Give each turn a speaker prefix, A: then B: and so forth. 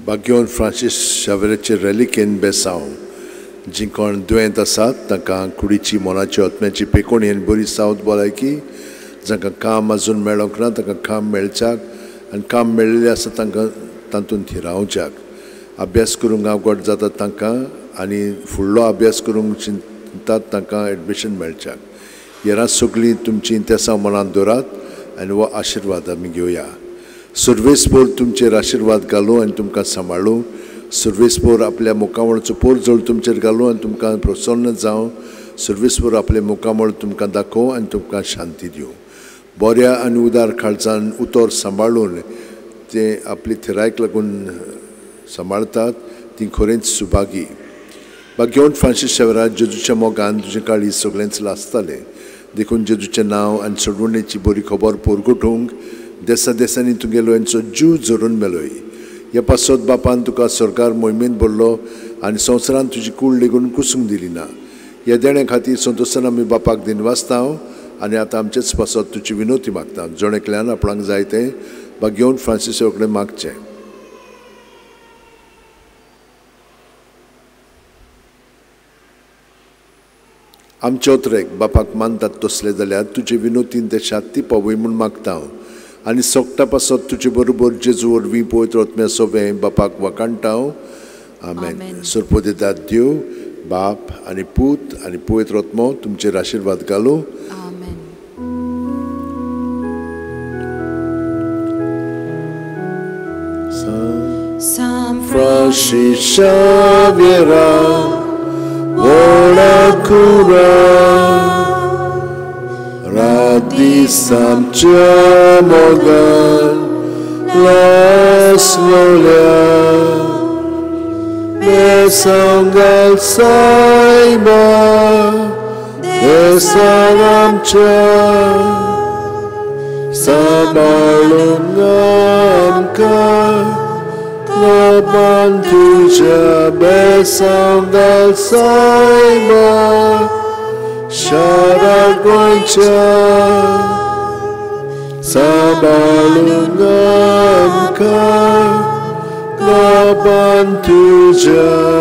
A: भाग्यवंत Francis शावेराचे रेलिकेन बेसांव. जी कोण दुयेंत आसात तांकां कुडीची, मनाची, आत्म्याची पेकोणी आनी बरी सावत भलायकी. जांकां काम अजून मेळोंक ना तांकां काम मेळच्याक आनी काम मेळिल्लें आसा तांकां तातूंत थिरावच्याक. अभ्यास करूंक आवगड जाता तांकां आनी फुडलो अभ्यास करूंक चिंतात तांकां एडमिशन मेळच्याक. हेरां सगळीं तुमचीं इंतेसां मनांत दवरात आनी हो आशिर्वाद आमी घेवया. सर्वेस्पोर तुमचेर आशिर्वाद घालूं आनी तुमकां सांबाळूं. सर्वेस्पोर आपल्या मुखामळाचो पोरजोळ तुमचेर घालूं आनी तुमकां प्रसन्न जावं. सर्वेस्पोर आपले मुखामळ तुमकां दाखोवं आनी तुमकां शांती दिवं. बऱ्या आनी उदार काळजान उतर सांबाळून ते आपली थिरायक लागून सांबाळतात ती खरेंच सुभागी. भाग्यवंत फ्रांसीस शेवरा, जेजूच्या मोगान तुजें काळीज सगळेंच लासतालें. देखून जेजूचें नांव आनी सोडवणेची बरी खबर पोरगोटूंक देसा देसांनी तुगेलो हेंचो जीव झरून मेलोय. ह्या पासत बापान तुका सरकार मोहिमेंत भरलो आनी संवसारान तुजी कूड लेगून कुसूंक दिली ना. ह्या देण्या खातीर संतोशान आमी बापाक दिनवासता आनी आतां आमचेच पासत तुजी विनवती मागता. जण एकल्यान आपणाक जाय तें भाग्यवंत फ्रांसीस कडेन मागचें. आमचे ओतरेक बापाक मानतात तसले जाल्यार तुजे विनोतीन ते शांती पावय म्हूण मागता हांव आनी सोगटा पासत तुजे बरोबर जेजू वरवीं पवित्र आत्म्या सोबें बापाक वाखाणटा हांव. आमेन. सरपोदेदाद देव बाप आनी पूत आनी पवित्र आत्मो तुमचेर आशिर्वाद घालूं. Francis Xaviera, Ora cura, Radisam Chamogan, Las Lola, Besangal Saiba, Besanam Cha, Sabalungam Ka, Laban tuja besangal saiba, Sharagoicha, Sabalungam ka, Laban tuja.